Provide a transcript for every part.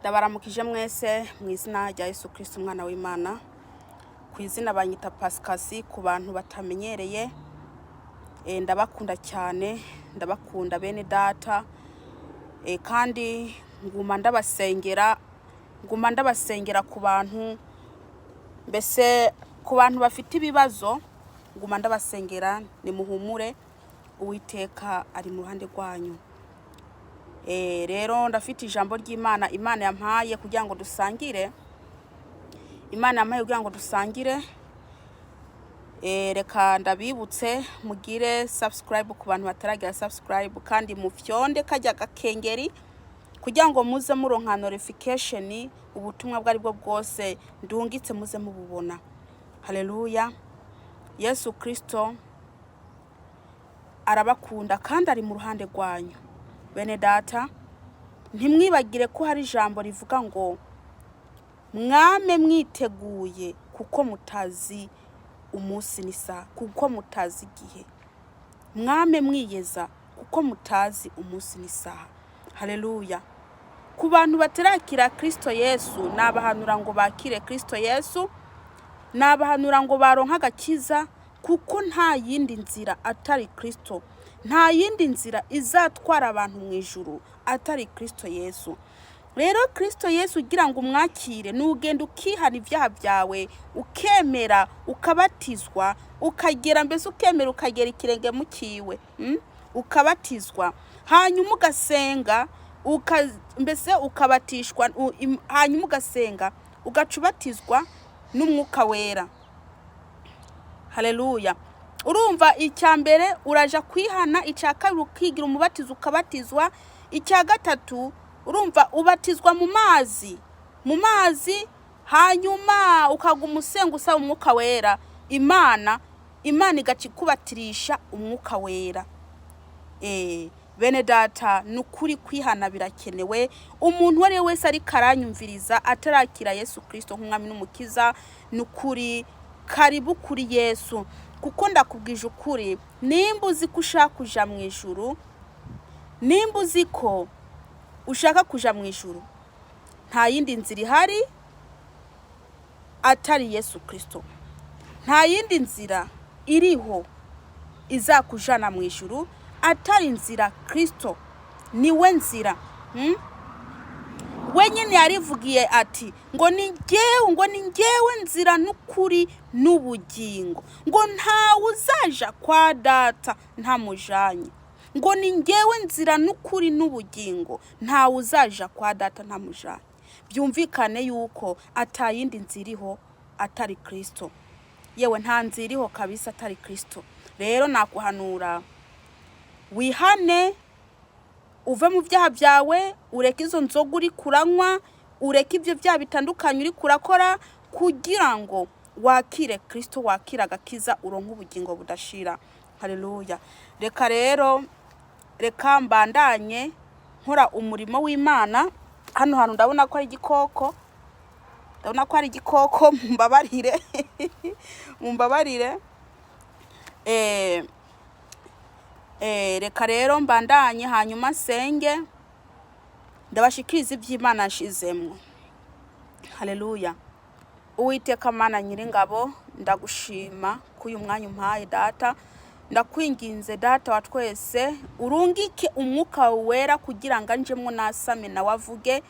Ndabaramukije mwese mu izina rya Yesu Kristo umwana w'Imana. Ku izina banyita Pasikazi ku bantu batamenyereye. Ndabakunda cyane, ndabakunda bene data. Kandi nguma ndabasengera, nguma ndabasengera ku bantu, mbese ku bantu bafite ibibazo nguma ndabasengera. Nimuhumure, Uwiteka ari mu ruhande rwanyu. Rero ndafite ijambo ry'Imana Imana yampaye kugira ngo dusangire. Imana yampaye kugira ngo dusangire. Reka ndabibutse mugire subscribe ku bantu bataragira subscribe, kandi mufyonde kajya gakengeri kugira ngo muze muronka notification, ubutumwa bwo aribwo bwose ndungitse muze mububona. Haleluya! Yesu Kristo arabakunda kandi ari mu ruhande rwanyu. Bene data, ntimwibagire ko hari ijambo rivuga ngo mwame mwiteguye kuko mutazi umunsi n'isaha, kuko mutazi igihe. Mwame mwiyeza kuko mutazi umunsi n'isaha. Haleluya! Ku bantu batarakira Kristo Yesu, nabahanura ngo bakire Kristo Yesu, nabahanura ngo baronke agakiza, kuko nta yindi nzira atari Kristo, nta yindi nzira izatwara abantu mu ijuru atari Kristo Yesu. Rero Kristo Yesu ugira ngo umwakire, nugenda ukihana ibyaha byawe, ukemera ukabatizwa, ukagera mbese ukemera ukagera ikirenge mu kiwe, Ukabatizwa, hanyuma ugasenga, mbese ukabatishwa, hanyuma ugasenga, ugaca ubatizwa n'Umwuka Wera. Haleluya! Urumva, icya mbere uraja kwihana, icya kabiri ukigira umubatizo ukabatizwa, icya gatatu urumva ubatizwa mu mazi, mu mazi, hanyuma ukaguma usenga usaba Umwuka Wera. Imana igaca ikubatirisha Umwuka Wera. Bene data, ni ukuri kwihana birakenewe. Umuntu uwo ari we wese ariko aranyumviriza atarakira Yesu Kirisito nk'umwami n'umukiza, ni ukuri karibu kuri Yesu, kuko ndakubwije ukuri, nimba uzi ko ushaka kuja mu ijuru, nimba uzi ko ushaka kuja mu ijuru, nta yindi nzira ihari atari Yesu Kirisito. Nta yindi nzira iriho izakujana mu ijuru atari inzira Kirisito. Niwe nzira, We nyine yarivugiye ati ngo ni njyewe, ngo ni njyewe nzira n'ukuri n'ubugingo, ngo ntawe uzaja kwa Data ntamujanye. Ngo ni njyewe nzira n'ukuri n'ubugingo, ntawe uzaja kwa Data ntamujanye. Byumvikane yuko atayindi nzira iriho atari Kirisito. Yewe, nta nzira iriho kabisa atari Kirisito. Rero nakuhanura wihane, uve mu byaha byawe, ureke izo nzoga uri kuranywa, ureke ibyo byaha bitandukanye uri kurakora, kugira ngo wakire Kirisito, wakire agakiza, uronke ubugingo budashira. Haleluya! Reka rero, reka mbandanye nkora umurimo w'Imana. Hano hantu ndabona ko ari igikoko, ndabona ko ari igikoko, mumbabarire, mumbabarire. Reka rero mbandanye, hanyuma nsenge, ndabashikiriza iby'Imana nshizemwo. Haleluya! Uwiteka Mana Nyiringabo, ndagushima k'uyu mwanya umpaye. Data, ndakwinginze, Data wa twese, urungike Umwuka Wera kugira ngo anjemwo nasame nawe avuge.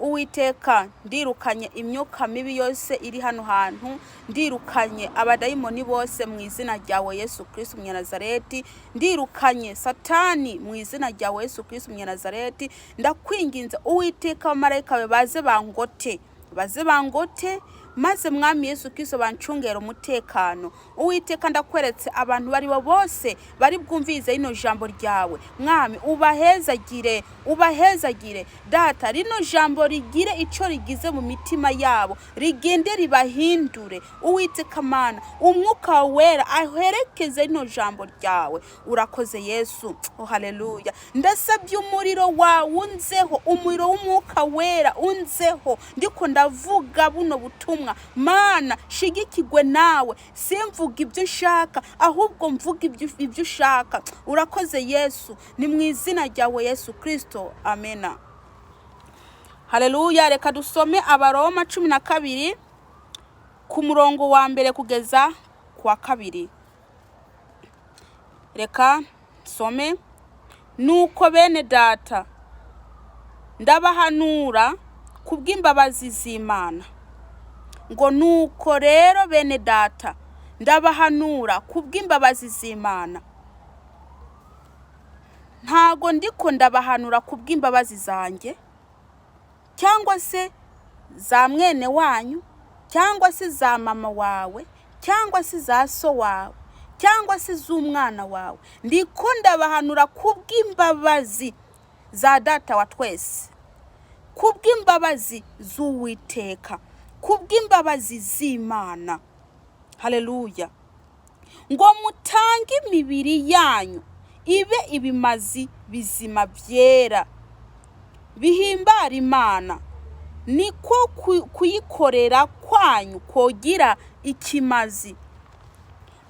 Uwiteka, ndirukanye imyuka mibi yose iri hano hantu, ndirukanye abadayimoni bose mu izina ryawe Yesu Kristo Umunyanazareti, ndirukanye Satani mu izina ryawe Yesu Kristo Umunyanazareti. Ndakwinginze Uwiteka, abamarayika bawe baze bangote, baze bangote, maze Mwami Yesu Kristo bancungera umutekano. Uwiteka, ndakweretse abantu bari bo bose bari bwumvirize rino jambo ryawe. Mwami, ubahezagire, ubahezagire Data. Rino jambo rigire icyo rigize mu mitima yabo, rigende ribahindure. Uwiteka Mana, Umwuka Wera aherekeze rino jambo ryawe. Urakoze Yesu. Oh, haleluya! Ndasabye umuriro wawe unzeho, umuriro w'Umwuka Wera unzeho ndiko ndavuga buno butumwa. Mana, shigikirwe nawe, simvuga ibyo nshaka, ahubwo mvuga ibyo ushaka. Urakoze Yesu, ni mu izina ryawe Yesu Kirisito, amena. Haleluya. Reka dusome Abaroma 12 ku murongo wa mbere kugeza ku wa kabiri. Reka nsome. Nuko bene data, ndabahanura kubw'imbabazi z'Imana. Ngo nuko rero bene data, ndabahanura kubw'imbabazi z'Imana. Ntago ndiko ndabahanura kubw'imbabazi zanjye, cyangwa se za mwene wanyu, cyangwa se za mama wawe, cyangwa se za so wawe, cyangwa se z'umwana wawe. Ndiko ndabahanura kubw'imbabazi za data wa twese, kubw'imbabazi z'Uwiteka, kubw'imbabazi z'Imana. Haleluya. Ngo mutange imibiri yanyu ibe ibimazi bizima byera bihimbara Imana, niko kuyikorera kwanyu kogira ikimazi.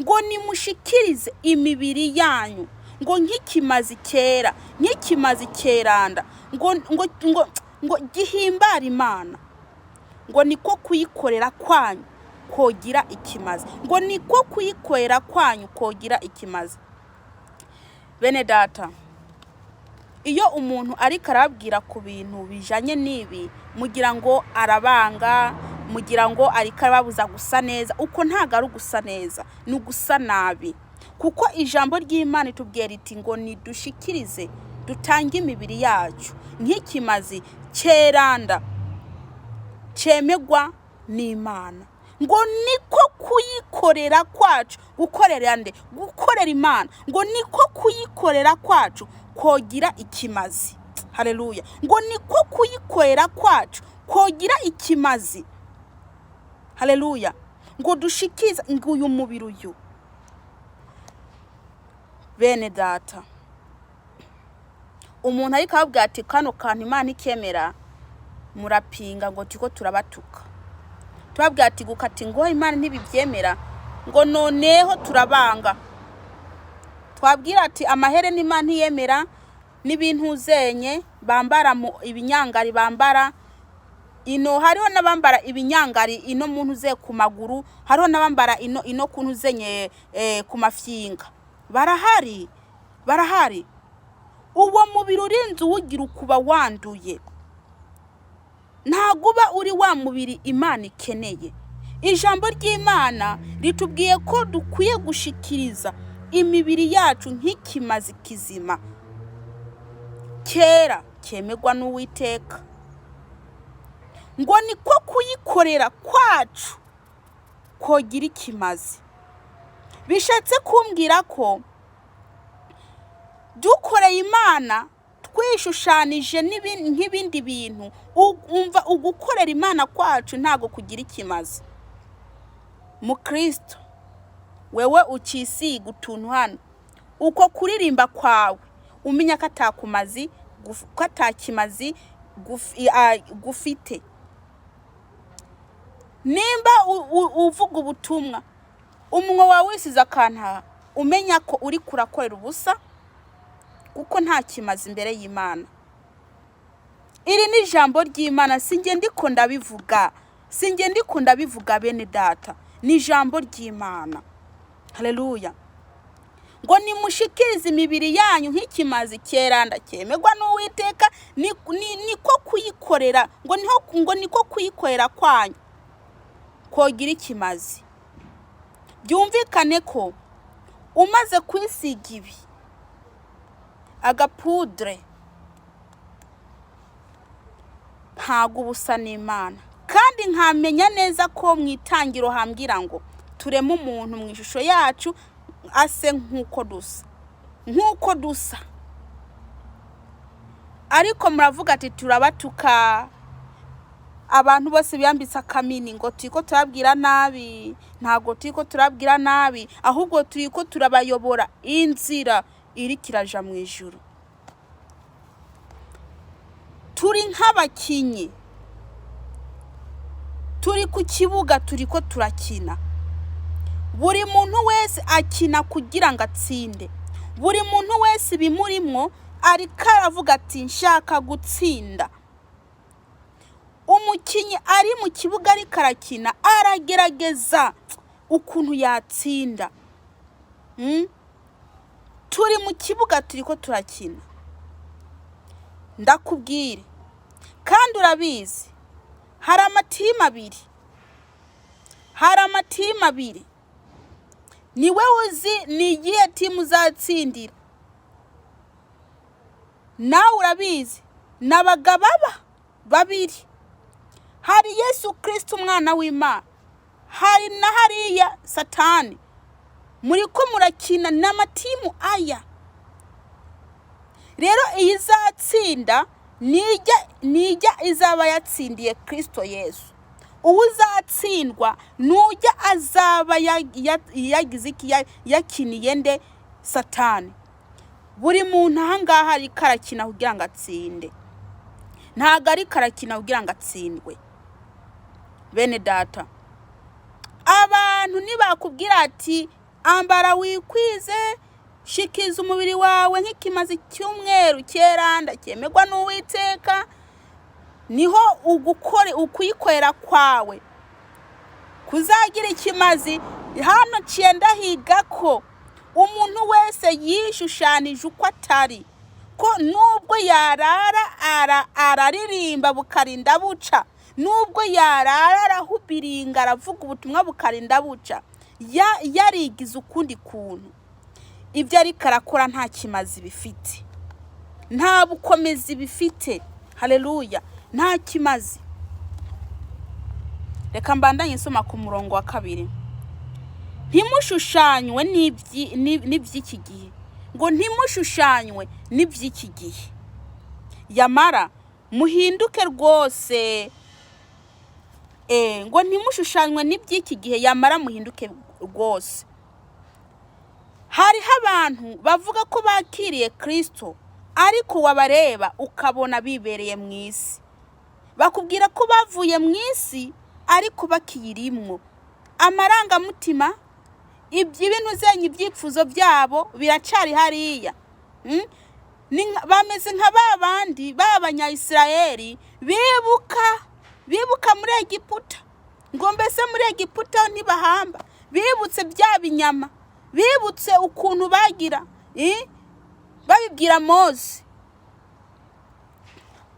Ngo nimushikirize imibiri yanyu ngo nk'ikimazi cyera, nk'ikimazi cyeranda, ngo gihimbare Imana, ngo niko kuyikorera kwanyu kogira ikimazi, ngo niko kuyikorera kwanyu kogira ikimazi. Bene data, iyo umuntu ariko arababwira ku bintu bijanye n'ibi, mugira ngo arabanga, mugira ngo ariko arababuza gusa neza. Uko ntago ari ugusa neza, ni ugusa nabi, kuko ijambo ry'Imana itubwira riti ngo nidushikirize, dutange imibiri yacu nk'ikimazi cyeranda cemegwa n'Imana, ngo niko kuyikorera kwacu. Gukorera nde? Gukorera Imana. Ngo niko kuyikorera kwacu kogira ikimazi. Haleluya. Ngo niko kuyikorera kwacu kogira ikimazi. Haleluya. Ngo dushikize ngo uyu mubiri uyu. Bene data, umuntu ariko ababwira ati kano kantu Imana ikemera, murapinga ngo turiko turabatuka. Tubabwira ati gukata ingohe Imana ntibibyemera, ngo noneho turabanga. Twabwira ati amaherena Imana ntiyemera, n'ibintu uzenye bambara mu ibinyangari bambara ino, hariho n'abambara ibinyangari ino muntu uze ku maguru, hariho n'abambara ino kuntu uzenye ku mafyinga. Barahari, barahari. Uwo mubiri urinze uwugira ukuba wanduye, ntago uba uri wa mubiri Imana ikeneye. Ijambo ry'Imana ritubwiye ko dukwiye gushikiriza imibiri yacu nk'ikimazi kizima kera cyemegwa n'Uwiteka, ngo niko kuyikorera kwacu kogira ikimazi. Bishatse kumbwira ko dukoreye Imana twishushanije nk'ibindi bintu, umva ugukorera Imana kwacu ntago kugira ikimazi. Mukristo, wewe ukisiga utuntu hano, uko kuririmba kwawe umenya ko atakumazi, ko atakimazi gufite. Nimba uvuga ubutumwa umunwa wawe wisize akantu aha, umenya ko uri kurakorera ubusa, kuko nta kimazi imbere y'Imana. Iri ni ijambo ry'Imana, sinjye ndiko ndabivuga, sinjye ndiko ndabivuga bene data, ni ijambo ry'Imana. Haleluya. Ngo nimushikirize imibiri yanyu nk'ikimazi cyeranda cyemegwa n'Uwiteka, niko kuyikorera, ngo niho, ngo niko kuyikorera kwanyu kogira ikimazi. Byumvikane ko umaze kwisiga ibi agapudre, ntago uba usa n'Imana. Kandi nkamenya neza ko mu itangiro hambwira ngo tureme umuntu mu ishusho yacu ase nk'uko dusa, nk'uko dusa. Ariko muravuga ati turabatuka abantu bose biyambitse akamini, ngo turiko turabwira nabi. Ntago turiko turabwira nabi, ahubwo turiko turabayobora inzira iri kiraja mu ijuru. Turi nk'abakinyi, turi ku kibuga, turiko turakina. Buri muntu wese akina kugira ngo atsinde. Buri muntu wese ibimurimwo ariko aravuga ati nshaka gutsinda. Umukinnyi ari mu kibuga ariko arakina, aragerageza ukuntu yatsinda. Turi mu kibuga, turiko turakina. Ndakubwire kandi urabizi, hari amatimu abiri, hari amatimu abiri. Ni wowe uzi ni iyihe timu uzatsindira. Nawe urabizi, ni abagabo aba babiri: hari Yesu Kirisito umwana w'Imana, hari na hariya Satani. Muri ko murakina n'amatimu aya. Rero iyi izatsinda nijya izaba yatsindiye Kirisito Yesu. Uwo uzatsindwa nujya azaba yagize iki? Yakiniye nde? Satani. Buri muntu ahangaha ariko arakina kugira ngo atsinde, ntabwo ariko arakina kugira ngo atsindwe. Bene data, abantu nibakubwira ati: "Ambara wikwize, shikiza umubiri wawe nk'ikimazi cy'umweru cyeranda cyemerwa n'Uwiteka," niho ugukore ukuyikorera kwawe kuzagira ikimazi. Hano nciye ndahiga ko umuntu wese yishushanije uko atari, ko nubwo yarara araririmba bukarinda buca, nubwo yarara arahubiringa, aravuga ubutumwa bukarinda buca, yarigize ukundi kuntu, ibyo ariko arakora nta kimazi bifite, nta bukomezi bifite. Haleluya, nta kimazi. Reka mbandanye nsoma ku murongo wa 2: "Ntimushushanywe n'iby'iki gihe." Ngo ntimushushanywe n'iby'iki gihe, yamara muhinduke rwose. Ngo ntimushushanywe n'iby'iki gihe, yamara muhinduke rwose. Hariho abantu bavuga ko bakiriye Kirisito, ariko wabareba ukabona bibereye mu isi. Bakubwira ko bavuye mu isi, ariko bakiyirimwo. Amarangamutima, ibyo zenye, ibyifuzo byabo biracari hariya. Bameze nka ba bandi b'Abanyayisirayeli bibuka muri Egiputa, ngo mbese muri Egiputa ntibahamba, bibutse bya binyama, bibutse ukuntu bagira babibwira Mose.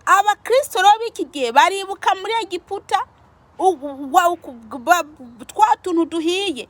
Abakristo rero b'iki gihe baribuka muri Egiputa twa tuntu duhiye.